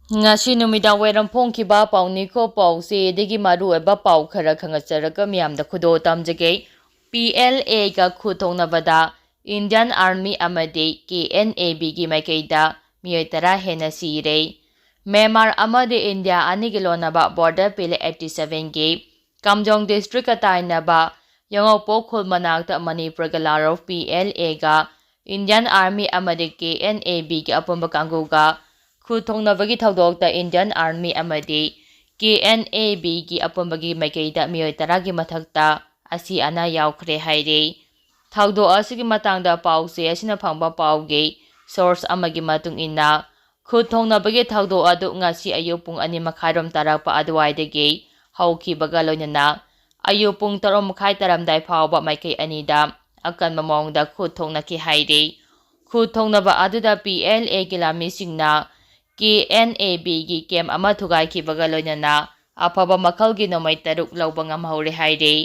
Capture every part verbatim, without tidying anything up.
ꯉꯁꯤ ꯅꯨꯃꯤꯗꯥꯡ ꯋꯥꯏꯔꯝ ꯐꯣꯡꯈꯤꯕ ꯄꯥꯎꯅꯤꯈꯣ ꯄꯥꯎꯆꯦꯗꯒꯤ ꯃꯔꯨꯑꯣꯏꯕ ꯄꯥꯎ ꯈꯔ ꯈꯪꯍꯠꯆꯔꯒ ꯃꯤꯌꯥꯝꯗ ꯈꯨꯗꯣꯜ ꯇꯝꯖꯒꯦ꯫ ꯄꯤ ꯑꯦꯜ ꯑꯦꯒ ꯈꯨꯠ ꯊꯣꯛꯅꯕꯗ ꯏꯟꯗꯤꯌꯟ ꯑꯥꯔꯃꯤ ꯑꯃꯗꯤ ꯀꯦ ꯑꯦꯟ ꯑꯦ ꯕꯤꯒꯤ ꯃꯥꯏꯀꯩꯗ ꯃꯤꯑꯣꯏ ꯇꯔꯥ ꯍꯦꯟꯅ ꯁꯤꯔꯦ꯫ ꯃ꯭ꯌꯥꯟꯃꯥꯔ ꯑꯃꯗꯤ ꯏꯟꯗꯤꯌꯥ ꯑꯅꯤꯒꯤ ꯂꯣꯟꯅꯕ ꯕꯣꯔꯗꯔ ꯄꯤꯂꯦ ꯑꯩꯠꯇꯤ ꯁꯚꯦꯟꯒꯤ ꯀꯥꯝꯖꯣꯡ ꯗꯤꯁꯇ꯭ꯔꯤꯛꯀ ꯇꯥꯏꯅꯕ ꯌꯥꯉꯧꯄꯣꯛ ꯈꯨꯜ ꯃꯅꯥꯛꯇ ꯃꯅꯤꯄꯨꯔꯒ ꯂꯥꯜꯍꯧ ꯄꯤ ꯑꯦꯜ ꯑꯦꯒ ꯏꯟꯗꯤꯌꯟ ꯑꯥꯔꯃꯤ ꯑꯃꯗꯤ ꯀꯦ ꯑꯦꯟ ꯑꯦ ꯕꯤꯒꯤ ꯑꯄꯨꯟꯕ ꯀꯥꯡꯕꯨꯒ ꯈꯨꯠ ꯊꯣꯛꯅꯕꯒꯤ ꯊꯧꯗꯣꯛꯇ ꯏꯟꯗꯤꯌꯟ ꯑꯥꯔꯃꯤ ꯑꯃꯗꯤ ꯀꯦ ꯑꯦꯟ ꯑꯦ ꯕꯤꯒꯤ ꯑꯄꯨꯟꯕꯒꯤ ꯃꯥꯏꯀꯩꯗ ꯃꯤꯑꯣꯏ ꯇꯔꯥꯒꯤ ꯃꯊꯛꯇ ꯑꯁꯤ ꯑꯅꯥ ꯌꯥꯎꯈ꯭ꯔꯦ ꯍꯥꯏꯔꯤ꯫ ꯊꯧꯗꯣꯛ ꯑꯁꯤꯒꯤ ꯃꯇꯥꯡꯗ ꯄꯥꯎꯆꯦ ꯑꯁꯤꯅ ꯐꯪꯕ ꯄꯥꯎꯒꯤ ꯁꯣꯔꯁ ꯑꯃꯒꯤ ꯃꯇꯨꯡ ꯏꯟꯅ, ꯈꯨꯠ ꯊꯣꯛꯅꯕꯒꯤ ꯊꯧꯗꯣꯛ ꯑꯗꯨ ꯉꯁꯤ ꯑꯌꯨꯛ ꯄꯨꯡ ꯑꯅꯤ ꯃꯈꯥꯏꯔꯣꯝ ꯇꯥꯔꯛꯄ ꯑꯗꯨꯋꯥꯏꯗꯒꯤ ꯍꯧꯈꯤꯕꯒ ꯂꯣꯏꯅꯅ ꯑꯌꯨꯛ ꯄꯨꯡ ꯇꯔꯨꯛ ꯃꯈꯥꯏ ꯇꯥꯔꯝꯗꯥꯏ ꯐꯥꯎꯕ ꯃꯥꯏꯀꯩ ꯑꯅꯤꯗ ꯑꯀꯟꯕ ꯃꯑꯣꯡꯗ ꯈꯨꯠ ꯊꯣꯛꯅꯈꯤ ꯍꯥꯏꯔꯤ꯫ ꯈꯨꯠ ꯊꯣꯛꯅꯕ ꯑꯗꯨꯗ ꯄꯤ ꯑꯦꯜ ꯑꯦꯒꯤ ꯂꯥꯟꯃꯤꯁꯤꯡꯅ ꯀꯦ ꯑꯦꯟ ꯑꯦ ꯕꯤꯒꯤ ꯀꯦꯝ ꯑꯃ ꯊꯨꯒꯥꯏꯈꯤꯕꯒ ꯂꯣꯏꯅꯅ ꯑꯐꯕ ꯃꯈꯜꯒꯤ ꯅꯣꯡꯃꯩ ꯇꯔꯨꯛ ꯂꯧꯕ ꯉꯝꯍꯧꯔꯦ ꯍꯥꯏꯔꯤ꯫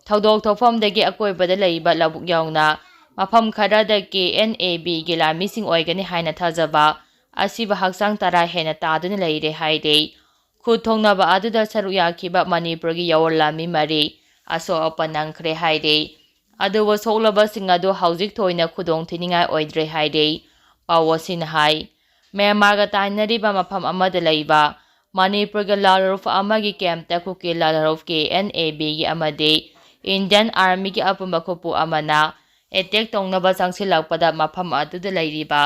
ꯊꯧꯗꯣꯛ ꯊꯣꯛꯐꯝꯗꯒꯤ ꯑꯀꯣꯏꯕꯗ ꯂꯩꯕ ꯂꯧꯕꯨꯛ ꯌꯥꯎꯅ ꯃꯐꯝ ꯈꯔꯗ ꯀꯦ ꯑꯦꯟ ꯑꯦ ꯕꯤꯒꯤ ꯂꯥꯟꯃꯤꯁꯤꯡ ꯑꯣꯏꯒꯅꯤ ꯍꯥꯏꯅ ꯊꯥꯖꯕ ꯑꯁꯤꯕ ꯍꯛꯆꯥꯡ ꯇꯔꯥ ꯍꯦꯟꯅ ꯇꯥꯗꯨꯅ ꯂꯩꯔꯦ ꯍꯥꯏꯔꯤ꯫ ꯈꯨꯠ ꯊꯣꯛꯅꯕ ꯑꯗꯨꯗ ꯁꯔꯨꯛ ꯌꯥꯈꯤꯕ ꯃꯅꯤꯄꯨꯔꯒꯤ ꯌꯥꯑꯣꯟ ꯂꯥꯟꯃꯤ ꯃꯔꯤ ꯑꯁꯣꯛ ꯑꯄꯟ ꯅꯪꯈ꯭ꯔꯦ ꯍꯥꯏꯔꯤ꯫ ꯑꯗꯨꯕꯨ ꯁꯣꯛꯂꯕꯁꯤꯡ ꯑꯗꯨ ꯍꯧꯖꯤꯛ ꯊꯣꯏꯅ ꯈꯨꯗꯣꯡ ꯊꯤꯅꯤꯡꯉꯥꯏ ꯑꯣꯏꯗ꯭ꯔꯦ ꯍꯥꯏꯔꯤ꯫ ꯄꯥꯎ ꯑꯁꯤꯅ ꯍꯥꯏ, ꯃ꯭ꯌꯥꯟꯃꯥꯔꯒ ꯇꯥꯏꯅꯔꯤꯕ ꯃꯐꯝ ꯑꯃꯗ ꯂꯩꯕ ꯃꯅꯤꯄꯨꯔꯒꯤ ꯂꯥꯜꯍꯧꯐ ꯑꯃꯒꯤ ꯀꯦꯝꯞꯇ ꯀꯨꯀꯤ ꯂꯥꯜꯍꯧꯐ ꯀꯦ ꯑꯦꯟ ꯑꯦ ꯕꯤꯒꯤ ꯑꯃꯗꯤ ꯏꯟꯗꯤꯌꯟ ꯑꯥꯔꯃꯤꯒꯤ ꯑꯄꯨꯟꯕ ꯈꯨꯄꯨ ꯑꯃꯅ ꯑꯦꯇꯦꯛ ꯇꯧꯅꯕ ꯆꯪꯁꯤꯜꯂꯛꯄꯗ ꯃꯐꯝ ꯑꯗꯨꯗ ꯂꯩꯔꯤꯕ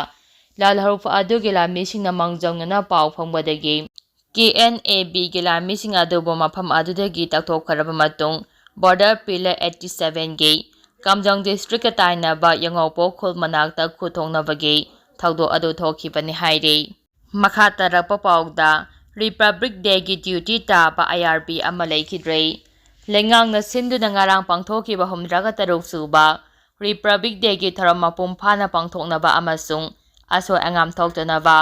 ꯂꯥꯜꯍꯧꯐ ꯑꯗꯨꯒꯤ ꯂꯥꯟꯃꯤꯁꯤꯡꯅ ꯃꯥꯡꯖꯧꯅꯅ ꯄꯥꯎ ꯐꯪꯕꯗꯒꯤ ꯀꯦ ꯑꯦꯟ ꯑꯦ ꯕꯤꯒꯤ ꯂꯥꯟꯃꯤꯁꯤꯡ ꯑꯗꯨꯕꯨ ꯃꯐꯝ ꯑꯗꯨꯗꯒꯤ ꯇꯛꯊꯣꯛꯈ꯭ꯔꯕ ꯃꯇꯨꯡ ꯕꯣꯔꯗꯔ ꯄꯤꯂꯔ ꯑꯩꯠꯇꯤ ꯁꯚꯦꯟꯒꯤ ꯀꯥꯝꯖꯣꯡ ꯗꯤꯁꯇ꯭ꯔꯤꯛꯀ ꯇꯥꯏꯅꯕ ꯌꯥꯉꯧꯄꯣꯛ ꯈꯨꯜ ꯃꯅꯥꯛꯇ ꯈꯨꯠ ꯊꯣꯛꯅꯕꯒꯤ ꯊꯧꯗꯣꯛ ꯑꯗꯨ ꯊꯣꯛꯈꯤꯕꯅꯤ ꯍꯥꯏꯔꯤ꯫ ꯃꯈꯥ ꯇꯥꯔꯛꯄ ꯄꯥꯎꯗ, ꯔꯤꯄꯕ꯭ꯂꯤꯛ ꯗꯦꯒꯤ ꯗ꯭ꯌꯨꯇꯤ ꯇꯥꯕ ꯑꯥꯏ ꯑꯥꯔ ꯕꯤ ꯑꯃ ꯂꯩꯈꯤꯗ꯭ꯔꯦ꯫ ꯂꯩꯉꯥꯛꯅ ꯁꯤꯟꯗꯨꯅ ꯉꯔꯥꯡ ꯄꯥꯡꯊꯣꯛꯈꯤꯕ ꯍꯨꯝꯗ꯭ꯔꯥꯒ ꯇꯔꯨꯛ ꯁꯨꯕ ꯔꯤꯄꯕ꯭ꯂꯤꯛ ꯗꯦꯒꯤ ꯊꯧꯔꯝ ꯃꯄꯨꯡ ꯐꯥꯅ ꯄꯥꯡꯊꯣꯛꯅꯕ ꯑꯃꯁꯨꯡ ꯑꯁꯣꯏ ꯑꯉꯥꯝ ꯊꯣꯛꯇꯅꯕ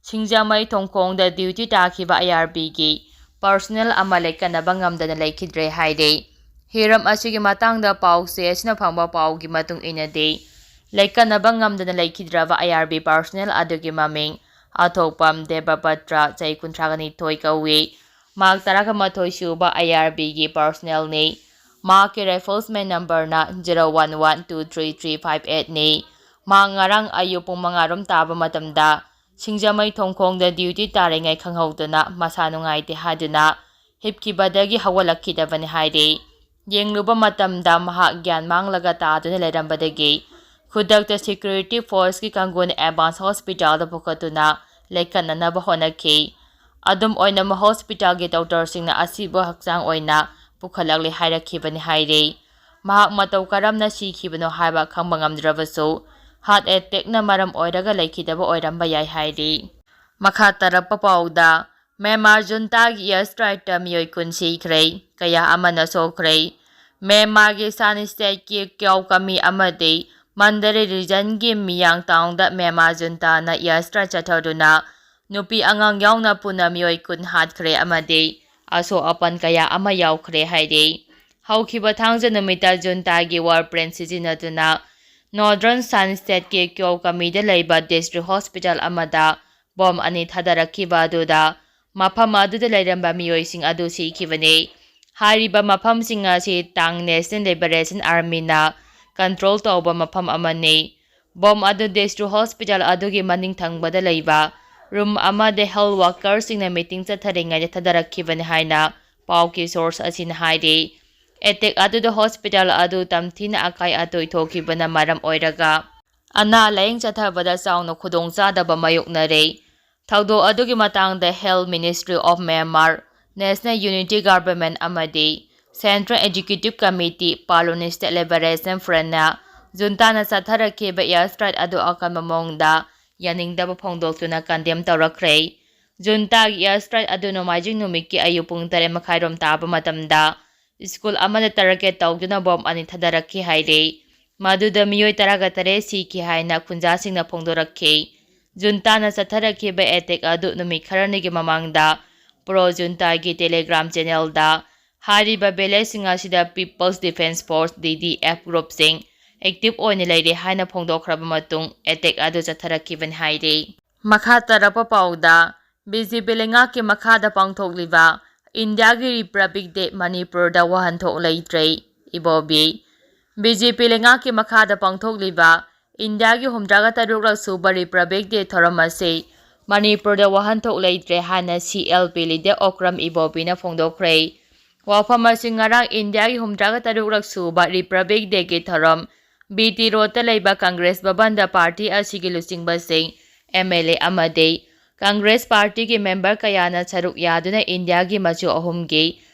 ꯁꯤꯡꯖꯃꯩ ꯊꯣꯡꯈꯣꯡꯗ ꯗ꯭ꯌꯨꯇꯤ ꯇꯥꯈꯤꯕ ꯑꯥꯏ ꯑꯥꯔ ꯕꯤꯒꯤ ꯄꯔꯁꯣꯅꯦꯜ ꯑꯃ ꯂꯩꯀꯠꯅꯕ ꯉꯝꯗꯅ ꯂꯩꯈꯤꯗ꯭ꯔꯦ ꯍꯥꯏꯔꯦ꯫ ꯍꯤꯔꯝ ꯑꯁꯤꯒꯤ ꯃꯇꯥꯡꯗ ꯄꯥꯎꯆꯦ ꯑꯁꯤꯅ ꯐꯪꯕ ꯄꯥꯎꯒꯤ ꯃꯇꯨꯡ ꯏꯟꯅꯗꯤ, ꯂꯩꯀꯠꯅꯕ ꯉꯝꯗꯅ ꯂꯩꯈꯤꯗ꯭ꯔꯕ ꯑꯥꯏ ꯑꯥꯔ ꯕꯤ ꯄꯔꯁꯣꯅꯦꯜ ꯑꯗꯨꯒꯤ ꯃꯃꯤꯡ ꯑꯊꯣꯛꯄꯝ ꯗꯦꯕꯄꯇ꯭ꯔ, ꯆꯍꯤ ꯀꯨꯟꯊ꯭ꯔꯥꯒ ꯅꯤꯊꯣꯏ ꯀꯧꯏ꯫ ꯃꯍꯥꯛ ꯇꯔꯥꯒ ꯃꯥꯊꯣꯏ ꯁꯨꯕ ꯑꯥꯏ ꯑꯥꯔ ꯕꯤꯒꯤ ꯄꯥꯔꯁꯣꯅꯦꯜꯅꯤ꯫ ꯃꯍꯥꯛꯀꯤ ꯔꯥꯏꯐꯜꯁꯃꯦꯟ ꯅꯝꯕꯔꯅ zero one one two three three five ꯑꯩꯠꯅꯤ꯫ ꯃꯍꯥꯛ ꯉꯔꯥꯡ ꯑꯌꯨꯛ ꯄꯨꯡ ꯃꯉꯥ ꯔꯣꯝ ꯇꯥꯕ ꯃꯇꯝꯗ ꯁꯤꯡꯖꯃꯩ ꯊꯣꯡꯈꯣꯡꯗ ꯗ꯭ꯌꯨꯇꯤ ꯇꯥꯔꯤꯉꯩ ꯈꯪꯍꯧꯗꯅ ꯃꯁꯥ ꯅꯨꯡꯉꯥꯏꯇꯦ ꯍꯥꯏꯗꯨꯅ ꯍꯤꯞꯈꯤꯕꯗꯒꯤ ꯍꯧꯒꯠꯂꯛꯈꯤꯗꯕꯅꯤ ꯍꯥꯏꯔꯤ꯫ ꯌꯦꯡꯂꯨꯕ ꯃꯇꯝꯗ ꯃꯍꯥꯛ ꯒ꯭ꯌꯥꯟ ꯃꯥꯡꯂꯒ ꯇꯥꯗꯨꯅ ꯂꯩꯔꯝꯕꯗꯒꯤ ꯈꯨꯗꯛꯇ ꯁꯦꯀ꯭ꯌꯨꯔꯤꯇꯤ ꯐꯣꯔꯁꯀꯤ ꯀꯥꯡꯕꯨꯅ ꯑꯦꯗꯚꯥꯟꯁ ꯍꯣꯁꯄꯤꯇꯥꯜꯗ ꯄꯨꯈꯠꯇꯨꯅ ꯂꯩꯈꯠꯅꯅꯕ ꯍꯣꯠꯅꯈꯤ꯫ ꯑꯗꯨꯝ ꯑꯣꯏꯅꯃꯛ ꯍꯣꯁꯄꯤꯇꯥꯜꯒꯤ ꯗꯣꯛꯇꯔꯁꯤꯡꯅ ꯑꯁꯤꯕꯨ ꯍꯛꯆꯥꯡ ꯑꯣꯏꯅ ꯄꯨꯈꯠꯂꯛꯂꯦ ꯍꯥꯏꯔꯛꯈꯤꯕꯅꯤ ꯍꯥꯏꯔꯤ꯫ ꯃꯍꯥꯛ ꯃꯇꯧ ꯀꯔꯝꯅ ꯁꯤꯈꯤꯕꯅꯣ ꯍꯥꯏꯕ ꯈꯪꯕ ꯉꯝꯗ꯭ꯔꯕꯁꯨ, ꯍꯥꯔꯠ ꯑꯦꯇꯦꯛꯅ ꯃꯔꯝ ꯑꯣꯏꯔꯒ ꯂꯩꯈꯤꯗꯕ ꯑꯣꯏꯔꯝꯕ ꯌꯥꯏ ꯍꯥꯏꯔꯤ꯫ ꯃꯈꯥ ꯇꯥꯔꯛꯄ ꯄꯥꯎꯗ, ꯃ꯭ꯌꯥꯟꯃꯥꯔ ꯖꯨꯟꯇꯥꯒꯤ ꯏꯌꯔ ꯁ꯭ꯇ꯭ꯔꯥꯏꯛꯇ ꯃꯤꯑꯣꯏ ꯀꯨꯟ ꯁꯤꯈ꯭ꯔꯦ, ꯀꯌꯥ ꯑꯃꯅ ꯁꯣꯛꯈ꯭ꯔꯦ꯫ ꯃ꯭ꯌꯥꯟꯃꯥꯔꯒꯤ ꯁꯥꯟ ꯁ꯭ꯇꯦꯠꯀꯤ ꯀ꯭ꯌꯥꯎ ꯀꯃꯤ ꯑꯃꯗꯤ ꯃꯟꯗꯔꯦ ꯔꯤꯖꯟꯒꯤ ꯃꯤꯌꯥꯡ ꯇꯥꯎꯟꯗ ꯃ꯭ꯌꯥꯟꯃꯥꯔ ꯖꯨꯟꯇꯥꯅ ꯏꯌꯔ ꯁ꯭ꯇ꯭ꯔꯥꯏꯛ ꯆꯠꯊꯗꯨꯅ ꯅꯨꯄꯤ ꯑꯉꯥꯡ ꯌꯥꯎꯅ ꯄꯨꯟꯅ ꯃꯤꯑꯣꯏ ꯀꯨꯟ ꯍꯥꯠꯈ꯭ꯔꯦ ꯑꯃꯗꯤ ꯑꯁꯣꯛ ꯑꯄꯟ ꯀꯌꯥ ꯑꯃ ꯌꯥꯎꯈ꯭ꯔꯦ ꯍꯥꯏꯔꯤ꯫ ꯍꯧꯈꯤꯕ ꯊꯥꯡꯖ ꯅꯨꯃꯤꯠꯇ ꯖꯨꯟꯇꯥꯒꯤ ꯋꯥꯔ ꯄ꯭ꯔꯦꯟ ꯁꯤꯖꯤꯟꯅꯗꯨꯅ ꯅꯣꯔꯗꯔꯟ ꯁꯥꯟ ꯁ꯭ꯇꯦꯠꯀꯤ ꯀ꯭ꯌꯣ ꯀꯃꯤꯗ ꯂꯩꯕ ꯗꯤꯁꯇ꯭ꯔꯤꯛ ꯍꯣꯁꯄꯤꯇꯥꯜ ꯑꯃꯗ ꯕꯣꯝ ꯑꯅꯤ ꯊꯥꯗꯔꯛꯈꯤꯕ ꯑꯗꯨꯗ ꯃꯐꯝ ꯑꯗꯨꯗ ꯂꯩꯔꯝꯕ ꯃꯤꯑꯣꯏꯁꯤꯡ ꯑꯗꯨ ꯁꯤꯈꯤꯕꯅꯤ꯫ ꯍꯥꯏꯔꯤꯕ ꯃꯐꯝꯁꯤꯡ ꯑꯁꯤ ꯇꯥꯡ ꯅꯦꯁꯅꯦꯜ ꯂꯤꯕꯔꯦꯁꯟ ꯑꯥꯔꯃꯤꯅ ꯀꯟꯇ꯭ꯔꯣꯜ ꯇꯧꯕ ꯃꯐꯝ ꯑꯃꯅꯤ꯫ ꯕꯣꯝ ꯑꯗꯨ ꯗꯤꯁꯇ꯭ꯔꯤꯛ ꯍꯣꯁꯄꯤꯇꯥꯜ ꯑꯗꯨꯒꯤ ꯃꯅꯤꯡ ꯊꯪꯕꯗ ꯂꯩꯕ ꯔꯨꯝ ꯑꯃꯗ ꯍꯦꯜꯊ ꯋꯥꯀꯔꯁꯤꯡꯅ ꯃꯤꯇꯤꯡ ꯆꯠꯊꯔꯤꯉꯩꯗ ꯊꯥꯗꯔꯛꯈꯤꯕꯅꯤ ꯍꯥꯏꯅ ꯄꯥꯎꯒꯤ ꯁꯣꯔꯁ ꯑꯁꯤꯅ ꯍꯥꯏꯔꯤ꯫ ꯑꯦꯇꯦꯛ ꯑꯗꯨꯗ ꯍꯣꯁꯄꯤꯇꯥꯜ ꯑꯗꯨ ꯇꯝꯊꯤꯅ ꯑꯀꯥꯏ ꯑꯇꯣꯏ ꯊꯣꯛꯈꯤꯕꯅ ꯃꯔꯝ ꯑꯣꯏꯔꯒ ꯑꯅꯥ ꯂꯥꯌꯦꯡ ꯆꯠꯊꯕꯗ ꯆꯥꯎꯅ ꯈꯨꯗꯣꯡꯆꯥꯗꯕ ꯃꯥꯌꯣꯛꯅꯔꯦ꯫ ꯊꯧꯗꯣꯛ ꯑꯗꯨꯒꯤ ꯃꯇꯥꯡꯗ Health Ministry of Myanmar, National Unity Government ꯑꯃꯗꯤ Central Executive Committee, ꯄꯥꯂꯨꯟ State Liberation Front ꯅ ꯖꯨꯟꯇꯥꯅ ꯆꯠꯊꯔꯛꯈꯤꯕ ꯏꯌꯔ ꯁ꯭ꯇ꯭ꯔꯥꯏꯛ ꯑꯗꯨ ꯑꯀꯟꯕ ꯃꯑꯣꯡꯗ ꯌꯥꯅꯤꯡꯗꯕ ꯐꯣꯡꯗꯣꯛꯇꯨꯅ ꯀꯟꯗꯦꯝ ꯇꯧꯔꯛꯈ꯭ꯔꯦ꯫ ꯖꯨꯟꯇꯥꯒꯤ ꯏꯌꯔ ꯁ꯭ꯇ꯭ꯔꯥꯏꯛ ꯑꯗꯨ ꯅꯣꯡꯃꯥꯏꯖꯤꯡ ꯅꯨꯃꯤꯠꯀꯤ ꯑꯌꯨꯛ ꯄꯨꯡ ꯇꯔꯦꯠ ꯃꯈꯥꯏꯔꯣꯝ ꯇꯥꯕ ꯃꯇꯝꯗ ꯁ꯭ꯀꯨꯜ ꯑꯃꯗ ꯇꯥꯔꯒꯦꯠ ꯇꯧꯗꯨꯅ ꯕꯣꯝ ꯑꯅꯤ ꯊꯥꯗꯔꯛꯈꯤ ꯍꯥꯏꯔꯤ꯫ ꯃꯗꯨꯗ ꯃꯤꯑꯣꯏ ꯇꯔꯥꯒ ꯇꯔꯦꯠ ꯁꯤꯈꯤ ꯍꯥꯏꯅ ꯈꯨꯟꯖꯥꯁꯤꯡꯅ ꯐꯣꯡꯗꯣꯔꯛꯈꯤ꯫ ꯖꯨꯟꯇꯥꯅ ꯆꯠꯊꯔꯛꯈꯤꯕ ꯑꯦꯇꯦꯛ ꯑꯗꯨ ꯅꯨꯃꯤꯠ ꯈꯔꯅꯤꯒꯤ ꯃꯃꯥꯡꯗ ꯄ꯭ꯔꯣ ꯖꯨꯟꯇꯥꯒꯤ ꯇꯦꯂꯦꯒ꯭ꯔꯥꯝ ꯆꯦꯅꯦꯜꯗ ꯍꯥꯏꯔꯤꯕ ꯚꯤꯂꯦꯖꯁꯤꯡ ꯑꯁꯤꯗ People's Defence Force, ꯄꯤ ꯗꯤ ꯑꯦꯐ, ꯒ꯭ꯔꯨꯞꯁꯤꯡ ꯑꯦꯛꯇꯤꯚ ꯑꯣꯏꯅ ꯂꯩꯔꯦ ꯍꯥꯏꯅ ꯐꯣꯡꯗꯣꯛꯈ꯭ꯔꯕ ꯃꯇꯨꯡ ꯑꯦꯇꯦꯛ ꯑꯗꯨ ꯆꯠꯊꯔꯛꯈꯤꯕꯅꯤ ꯍꯥꯏꯔꯤ꯫ ꯃꯈꯥ ꯇꯥꯔꯛꯄ ꯄꯥꯎꯗ, ꯕꯤ ꯖꯦ ꯄꯤ ꯂꯩꯉꯥꯛꯀꯤ ꯃꯈꯥꯗ ꯄꯥꯡꯊꯣꯛꯂꯤꯕ ꯏꯟꯗꯤꯌꯥꯒꯤ ꯔꯤꯄꯕ꯭ꯂꯤꯛ ꯗꯦ ꯃꯅꯤꯄꯨꯔꯗ ꯋꯥꯍꯟꯊꯣꯛ ꯂꯩꯇ꯭ꯔꯦ, ꯏꯕꯣꯕꯤ꯫ ꯕꯤ ꯖꯦ ꯄꯤ ꯂꯩꯉꯥꯛꯀꯤ ꯃꯈꯥꯗ ꯄꯥꯡꯊꯣꯛꯂꯤꯕ ꯏꯟꯗꯤꯌꯥꯒꯤ ꯍꯨꯝꯗ꯭ꯔꯥꯒ ꯇꯔꯨꯛꯂꯛ ꯁꯨꯕ ꯔꯤꯄꯕ꯭ꯂꯤꯛ ꯗꯦ ꯊꯧꯔꯝ ꯑꯁꯤ ꯃꯅꯤꯄꯨꯔꯗ ꯋꯥꯍꯟꯊꯣꯛ ꯂꯩꯇ꯭ꯔꯦ ꯍꯥꯏꯅ C L P leader Okram ꯏꯕꯣꯕꯤꯅ ꯐꯣꯡꯗꯣꯛꯈ꯭ꯔꯦ꯫ ꯋꯥꯐꯝ ꯑꯁꯤ ꯉꯔꯥꯡ ꯏꯟꯗꯤꯌꯥꯒꯤ ꯍꯨꯝꯗ꯭ꯔꯥꯒ ꯇꯔꯨꯛꯂꯛ ꯁꯨꯕ ꯔꯤꯄꯕ꯭ꯂꯤꯛ ꯗꯦꯒꯤ ꯊꯧꯔꯝ ꯕꯤ ꯇꯤ ꯔꯣꯗꯇ ꯂꯩꯕ ꯀꯪꯒ꯭ꯔꯦꯁ ꯚꯕꯟꯗ ꯄꯥꯔꯇꯤ ꯑꯁꯤꯒꯤ ꯂꯨꯆꯤꯡꯕꯁꯤꯡ, ꯑꯦꯝ ꯑꯦꯜ ꯑꯦ ꯑꯃꯗꯤ ꯀꯪꯒ꯭ꯔꯦꯁ ꯄꯥꯔꯇꯤꯒꯤ ꯃꯦꯝꯕꯔ ꯀꯌꯥꯅ ꯁꯔꯨꯛ ꯌꯥꯗꯨꯅ ꯏꯟꯗꯤꯌꯥꯒꯤ ꯃꯆꯨ ꯑꯍꯨꯝꯒꯤ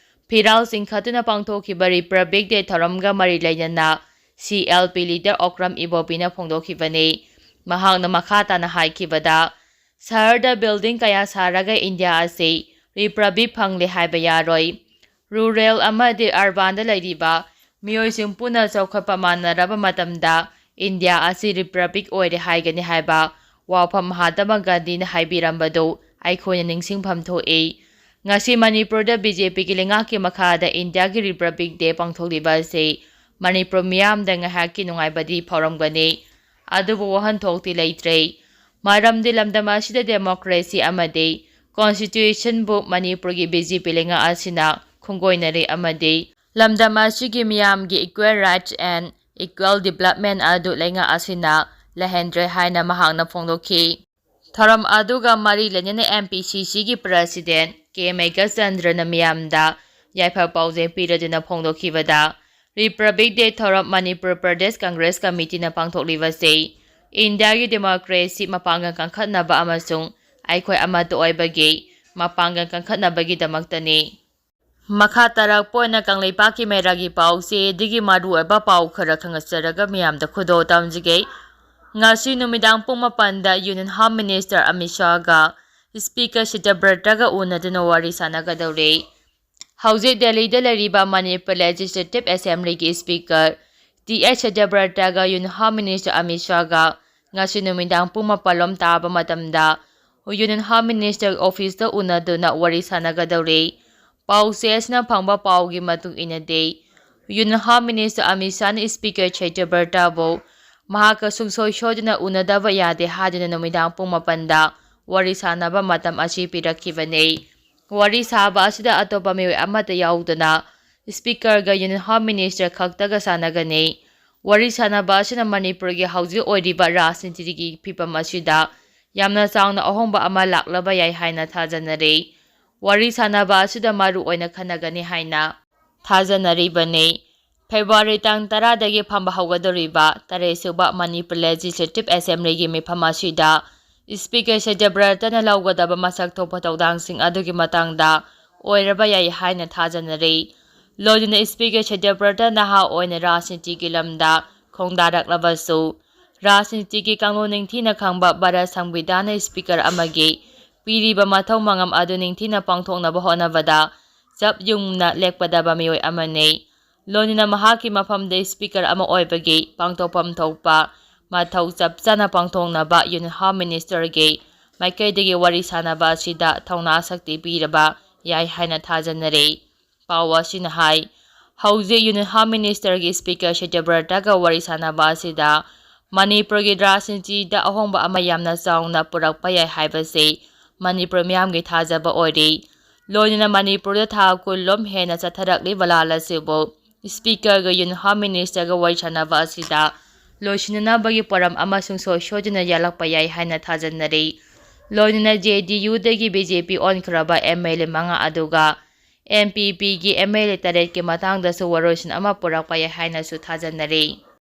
ꯐꯤꯔꯥꯜ ꯆꯤꯡꯈꯠꯇꯨꯅ ꯄꯥꯡꯊꯣꯛꯈꯤꯕ ꯔꯤꯄꯕ꯭ꯂꯤꯛ ꯗꯦ ꯊꯧꯔꯝꯒ ꯃꯔꯤ ꯂꯩꯅꯅ C L P leader Okram ꯏꯕꯣꯕꯤꯅ ꯐꯣꯡꯗꯣꯛꯈꯤꯕꯅꯤ꯫ ꯃꯍꯥꯛꯅ ꯃꯈꯥ ꯇꯥꯅ ꯍꯥꯏꯈꯤꯕꯗ, ꯁꯍꯔꯗ ꯕꯤꯜꯗꯤꯡ ꯀꯌꯥ ꯁꯥꯔꯒ ꯏꯟꯗꯤꯌꯥ ꯑꯁꯤ ꯔꯤꯄꯕ꯭ꯂꯤꯛ ꯐꯪꯂꯦ ꯍꯥꯏꯕ ꯌꯥꯔꯣꯏ꯫ ꯔꯨꯔꯦꯜ ꯑꯃꯗꯤ ꯑꯔꯕꯥꯟꯗ ꯂꯩꯔꯤꯕ ꯃꯤꯑꯣꯏꯁꯤꯡ ꯄꯨꯟꯅ ꯆꯥꯎꯈꯠꯄ ꯃꯥꯟꯅꯔꯕ ꯃꯇꯝꯗ ꯏꯟꯗꯤꯌꯥ ꯑꯁꯤ ꯔꯤꯄꯕ꯭ꯂꯤꯛ ꯑꯣꯏꯔꯦ ꯍꯥꯏꯒꯅꯤ ꯍꯥꯏꯕ ꯋꯥꯐꯝ ꯃꯍꯥꯇꯃ ꯒꯥꯟꯙꯤꯅ ꯍꯥꯏꯕꯤꯔꯝꯕꯗꯨ ꯑꯩꯈꯣꯏꯅ ꯅꯤꯡꯁꯤꯡꯐꯝ ꯊꯣꯛꯏ꯫ ꯉꯁꯤ ꯃꯅꯤꯄꯨꯔꯗ ꯕꯤ ꯖꯦ ꯄꯤꯒꯤ ꯂꯩꯉꯥꯛꯀꯤ ꯃꯈꯥꯗ ꯏꯟꯗꯤꯌꯥꯒꯤ ꯔꯤꯄꯕ꯭ꯂꯤꯛ ꯗꯦ ꯄꯥꯡꯊꯣꯛꯂꯤꯕ ꯑꯁꯤ ꯃꯅꯤꯄꯨꯔ ꯃꯤꯌꯥꯝꯗ ꯉꯥꯏꯍꯥꯛꯀꯤ ꯅꯨꯡꯉꯥꯏꯕꯗꯤ ꯐꯥꯎꯔꯝꯒꯅꯤ, ꯑꯗꯨꯕꯨ ꯋꯥꯍꯟꯊꯣꯛꯇꯤ ꯂꯩꯇ꯭ꯔꯦ꯫ ꯃꯔꯝꯗꯤ ꯂꯝꯗꯝ ꯑꯁꯤꯗ ꯗꯦꯃꯣꯀ꯭ꯔꯦꯁꯤ ꯑꯃꯗꯤ ꯀꯣꯟꯁꯇꯤꯇ꯭ꯌꯨꯁꯟꯕꯨ ꯃꯅꯤꯄꯨꯔꯒꯤ ꯕꯤ ꯖꯦ ꯄꯤ ꯂꯩꯉꯥꯛ ꯑꯁꯤꯅ ꯈꯣꯡꯒꯣꯏꯅꯔꯦ ꯑꯃꯗꯤ ꯂꯝꯗꯝ ꯑꯁꯤꯒꯤ ꯃꯤꯌꯥꯝꯒꯤ equal rights and equal development ꯑꯗꯨ ꯂꯩꯉꯥꯛ ꯑꯁꯤꯅ ꯂꯩꯍꯟꯗ꯭ꯔꯦ ꯍꯥꯏꯅ ꯃꯍꯥꯛꯅ ꯐꯣꯡꯗꯣꯛꯈꯤ꯫ ꯊꯧꯔꯝ ꯑꯗꯨꯒ ꯃꯔꯤ ꯂꯩꯅꯅ ꯑꯦꯝ ꯄꯤ ꯁꯤ ꯁꯤꯒꯤ ꯄ꯭ꯔꯁꯤꯗꯦꯟ ꯀꯦ ꯃꯦꯘꯆꯟꯗ꯭ꯔꯅ ꯃꯤꯌꯥꯝꯗ ꯌꯥꯏꯐ ꯄꯥꯎꯖꯦꯜ ꯄꯤꯔꯗꯨꯅ ꯐꯣꯡꯗꯣꯛꯈꯤꯕꯗ, ꯔꯤꯄꯕ꯭ꯂꯤꯛ ꯗꯦ ꯊꯧꯔꯝ ꯃꯅꯤꯄꯨꯔ ꯄ꯭ꯔꯗꯦꯁ ꯀꯪꯒ꯭ꯔꯦꯁ ꯀꯃꯤꯇꯤꯅ ꯄꯥꯡꯊꯣꯛꯂꯤꯕꯁꯤ ꯏꯟꯗꯤꯌꯥꯒꯤ ꯗꯦꯃꯣꯀ꯭ꯔꯦꯁꯤ ꯃꯄꯥꯡꯒꯜ ꯀꯟꯈꯠꯅꯕ ꯑꯃꯁꯨꯡ ꯑꯩꯈꯣꯏ ꯑꯃꯠꯇ ꯑꯣꯏꯕꯒꯤ ꯃꯄꯥꯡꯒꯜ ꯀꯟꯈꯠꯅꯕꯒꯤꯗꯃꯛꯇꯅꯤ꯫ ꯃꯈꯥ ꯇꯥꯔꯛꯄ ꯑꯣꯏꯅ ꯀꯪꯂꯩꯄꯥꯛꯀꯤ ꯃꯦꯔꯥꯒꯤ ꯄꯥꯎꯆꯦꯗꯒꯤ ꯃꯔꯨꯑꯣꯏꯕ ꯄꯥꯎ ꯈꯔ ꯈꯪꯍꯟꯖꯔꯒ ꯃꯤꯌꯥꯝꯗ ꯈꯨꯗꯣꯜ ꯇꯝꯖꯒꯦ꯫ ꯉꯁꯤ ꯅꯨꯃꯤꯗꯥꯡ ꯄꯨꯡ ꯃꯥꯄꯟꯗ Union Home Minister Amit ꯁꯥꯍꯒ Speaker ꯁꯤꯇꯕ꯭ꯔꯇꯒ ꯎꯅꯗꯨꯅ ꯋꯥꯔꯤ ꯁꯥꯟꯅꯒꯗꯧꯔꯤ꯫ ꯍꯧꯖꯤꯛ ꯗꯦꯜꯂꯤꯗ ꯂꯩꯔꯤꯕ ꯃꯅꯤꯄꯨꯔ Legislative Assemblyꯒꯤ Speaker ꯇꯤ ꯑꯩꯆ ꯁꯤꯇꯕ꯭ꯔꯇꯒ Union Home Minister ꯑꯃꯤꯠ ꯁꯥꯍꯒ ꯉꯁꯤ ꯅꯨꯃꯤꯗꯥꯡ ꯄꯨꯡ ꯃꯥꯄꯜ ꯂꯣꯝ ꯇꯥꯕ ꯃꯇꯝꯗ Union Home Minister officeꯇ ꯎꯅꯗꯨꯅ ꯋꯥꯔꯤ ꯁꯥꯟꯅꯒꯗꯧꯔꯤ꯫ ꯄꯥꯎꯆꯦ ꯑꯁꯤꯅ ꯐꯪꯕ ꯄꯥꯎꯒꯤ ꯃꯇꯨꯡ ꯏꯟꯅꯗꯤ, Union Home Minister Amit ꯁꯥꯍꯅ Speaker ꯁꯤꯇꯕ꯭ꯔꯇꯕꯨ ꯃꯍꯥꯛꯀ ꯁꯨꯡꯁꯣꯏ ꯁꯣꯏꯗꯅ ꯎꯅꯗꯕ ꯌꯥꯗꯦ ꯍꯥꯏꯗꯨꯅ ꯅꯨꯃꯤꯗꯥꯡ ꯄꯨꯡ ꯃꯥꯄꯟꯗ ꯋꯥꯔꯤ ꯁꯥꯅꯕ ꯃꯇꯝ ꯑꯁꯤ ꯄꯤꯔꯛꯈꯤꯕꯅꯤ꯫ ꯋꯥꯔꯤ ꯁꯥꯕ ꯑꯁꯤꯗ ꯑꯇꯣꯞꯄ ꯃꯤꯑꯣꯏ ꯑꯃꯠꯇ ꯌꯥꯎꯗꯅ Speakerꯒ Union Home Minister ꯈꯛꯇꯒ ꯁꯥꯟꯅꯒꯅꯤ꯫ ꯋꯥꯔꯤ ꯁꯥꯅꯕ ꯑꯁꯤꯅ ꯃꯅꯤꯄꯨꯔꯒꯤ ꯍꯧꯖꯤꯛ ꯑꯣꯏꯔꯤꯕ ꯔꯥꯖꯅꯤꯇꯤꯒꯤ ꯐꯤꯕꯝ ꯑꯁꯤꯗ ꯌꯥꯝꯅ ꯆꯥꯎꯅ ꯑꯍꯣꯡꯕ ꯑꯃ ꯂꯥꯛꯂꯕ ꯌꯥꯏ ꯍꯥꯏꯅ ꯊꯥꯖꯅꯔꯤ꯫ ꯋꯥꯔꯤ ꯁꯥꯅꯕ ꯑꯁꯤꯗ ꯃꯔꯨ ꯑꯣꯏꯅ ꯈꯟꯅꯒꯅꯤ ꯍꯥꯏꯅ ꯊꯥꯖꯅꯔꯤꯕꯅꯤ꯫ ꯐꯦꯕ꯭ꯔꯨꯋꯥꯔꯤ ꯇꯥꯡ ꯇꯔꯥꯗꯒꯤ ꯐꯝꯕ ꯍꯧꯒꯗꯧꯔꯤꯕ ꯇꯔꯦꯠ ꯁꯨꯕ ꯃꯅꯤꯄꯨꯔ Legislative Assemblyꯒꯤ ꯃꯤꯐꯝ ꯑꯁꯤꯗ Speaker ꯁꯇ꯭ꯌꯕ꯭ꯔꯇꯅ ꯂꯧꯒꯗꯕ ꯃꯁꯛ ꯊꯣꯛꯄ ꯊꯧꯗꯥꯡꯁꯤꯡ ꯑꯗꯨꯒꯤ ꯃꯇꯥꯡꯗ ꯑꯣꯏꯔꯕ ꯌꯥꯏ ꯍꯥꯏꯅ ꯊꯥꯖꯅꯔꯤ꯫ ꯂꯣꯏꯅꯅ Speaker ꯁꯇ꯭ꯌꯕ꯭ꯔꯇ ꯅꯍꯥ ꯑꯣꯏꯅ ꯔꯥꯖꯅꯤꯇꯤꯒꯤ ꯂꯝꯗ ꯈꯣꯡꯗꯥꯔꯛꯂꯕꯁꯨ, ꯔꯥꯖꯅꯤꯇꯤꯒꯤ ꯀꯥꯡꯂꯣꯟ ꯅꯤꯡꯊꯤꯅ ꯈꯪꯕ, ꯚꯥꯔꯠ ꯁꯪꯕꯤꯙꯥꯟꯅ Speaker ꯑꯃꯒꯤ ꯄꯤꯔꯤꯕ ꯃꯊꯧ ꯃꯉꯝ ꯑꯗꯨ ꯅꯤꯡꯊꯤꯅ ꯄꯥꯡꯊꯣꯛꯅꯕ ꯍꯣꯠꯅꯕꯗ ꯆꯞ ꯌꯨꯡꯅ ꯂꯦꯞꯀꯗꯕ ꯃꯤꯑꯣꯏ ꯑꯃꯅꯤ꯫ ꯂꯣꯏꯅꯅ ꯃꯍꯥꯛꯀꯤ ꯃꯐꯝꯗ Speaker ꯑꯃ ꯑꯣꯏꯕꯒꯤ ꯄꯥꯡꯊꯣꯛꯐꯝ ꯊꯣꯛꯄ ꯃꯊꯧ ꯆꯞ ꯆꯥꯅ ꯄꯥꯡꯊꯣꯛꯅꯕ Union Home Ministerꯒꯤ ꯃꯥꯏꯀꯩꯗꯒꯤ ꯋꯥꯔꯤ ꯁꯥꯅꯕ ꯑꯁꯤꯗ ꯊꯧꯅꯥ ꯁꯛꯇꯤ ꯄꯤꯔꯕ ꯌꯥꯏ ꯍꯥꯏꯅ ꯊꯥꯖꯅꯔꯤ꯫ ꯄꯥꯎ ꯑꯁꯤꯅ ꯍꯥꯏ, ꯍꯧꯖꯤꯛ Union Home Ministerꯒꯤ Speaker ꯁꯇ꯭ꯌꯕ꯭ꯔꯇꯒ ꯋꯥꯔꯤ ꯁꯥꯅꯕ ꯑꯁꯤꯗ ꯃꯅꯤꯄꯨꯔꯒꯤ ꯔꯥꯖꯅꯤꯇꯤꯗ ꯑꯍꯣꯡꯕ ꯑꯃ ꯌꯥꯝꯅ ꯆꯥꯎꯅ ꯄꯨꯔꯛꯄ ꯌꯥꯏ ꯍꯥꯏꯕꯁꯤ ꯃꯅꯤꯄꯨꯔ ꯃꯤꯌꯥꯝꯒꯤ ꯊꯥꯖꯕ ꯑꯣꯏꯔꯤ꯫ ꯂꯣꯏꯅꯅ ꯃꯅꯤꯄꯨꯔꯗ ꯊꯥ ꯀꯨꯟ ꯂꯣꯝ ꯍꯦꯟꯅ ꯆꯠꯊꯔꯛꯂꯤꯕ ꯂꯥꯜ ꯑꯁꯤꯕꯨ Speakerꯒ Union Home Ministerꯒ ꯋꯥꯔꯤ ꯁꯥꯅꯕ ꯑꯁꯤꯗ ꯂꯣꯏꯁꯤꯟꯅꯅꯕꯒꯤ ꯄꯣꯔꯝ ꯑꯃ ꯁꯨꯡꯁꯣꯏ ꯁꯣꯏꯗꯅ ꯌꯥꯠꯂꯛꯄ ꯌꯥꯏ ꯍꯥꯏꯅ ꯊꯥꯖꯅꯔꯤ꯫ ꯂꯣꯏꯅꯅ JDUꯗꯒꯤ BJP ꯑꯣꯟꯈ꯭ꯔꯕ MLA ꯃꯉꯥ ꯑꯗꯨꯒ NPPꯒꯤ MLA ꯇꯔꯦꯠꯀꯤ ꯃꯇꯥꯡꯗꯁꯨ ꯋꯥꯔꯣꯏꯁꯤꯟ ꯑꯃ ꯄꯨꯔꯛꯄ ꯌꯥꯏ ꯍꯥꯏꯅꯁꯨ ꯊꯥꯖꯅꯔꯤ꯫